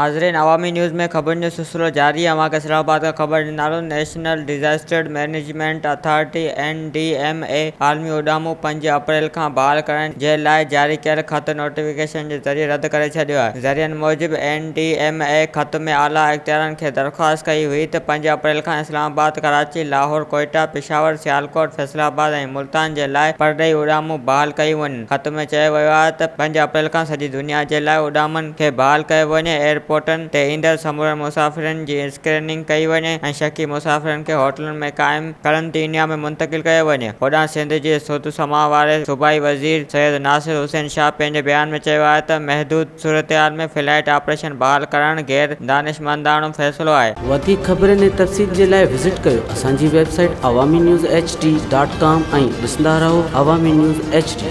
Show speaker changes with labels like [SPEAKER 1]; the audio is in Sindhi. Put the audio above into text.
[SPEAKER 1] ناظرين عوامي نيوز ۾ خبرن جو سلسلو جاري اوهان کي اسلام آباد کان خبر ڏيندارون national disaster management authority, N D M A, عالمي اڏامون پنج اپريل کان بحال ڪرڻ جي لاء جاري ڪيل خط نوٽيفڪيشن جي ذريعي رد ڪري ڇڏيو آهي. ذريعن موجب اين ڊي ايم اي خط ۾ اعليٰ اختيارن کي درخواست ڪئي هئي ته پنج اپريل کان اسلام آباد، ڪراچي، لاهور، ڪوئيٽا، پشاور، سيالڪوٽ، فيصل آباد ۽ ملتان جي لاء پرڏيهي اڏامون بحال ڪيون وڃن. خط ۾ چيو ويو آهي ته پنج اپريل کان سڄي دنيا جي لاء اڏامن کي بحال ڪيو وڃي، ايئرپورٽن تي ايندڙ سمورن مسافرن جي اسڪريننگ ڪئي وڃي ۽ شڪي مسافرن کي هوٽلن ۾ قائم قرنطينه ۾ منتقل ڪيو وڃي. هوڏانهن سنڌ جي سڌ سماء واري صوبائي وزير سيد ناصر حسين شاهه پنهنجي بيان ۾ چيو آهي ته محدود صورتحال ۾ فلائيٽ آپريشن بحال ڪرڻ غير دانشمنداڻو فيصلو آهي.
[SPEAKER 2] وڌيڪ خبرن ۽ تفصيل جي لاء وزٽ ڪيو اسان جي website Awami news H D dot com ۽ ڏسندا رهو عوامي نيوز ايڇ ڊي.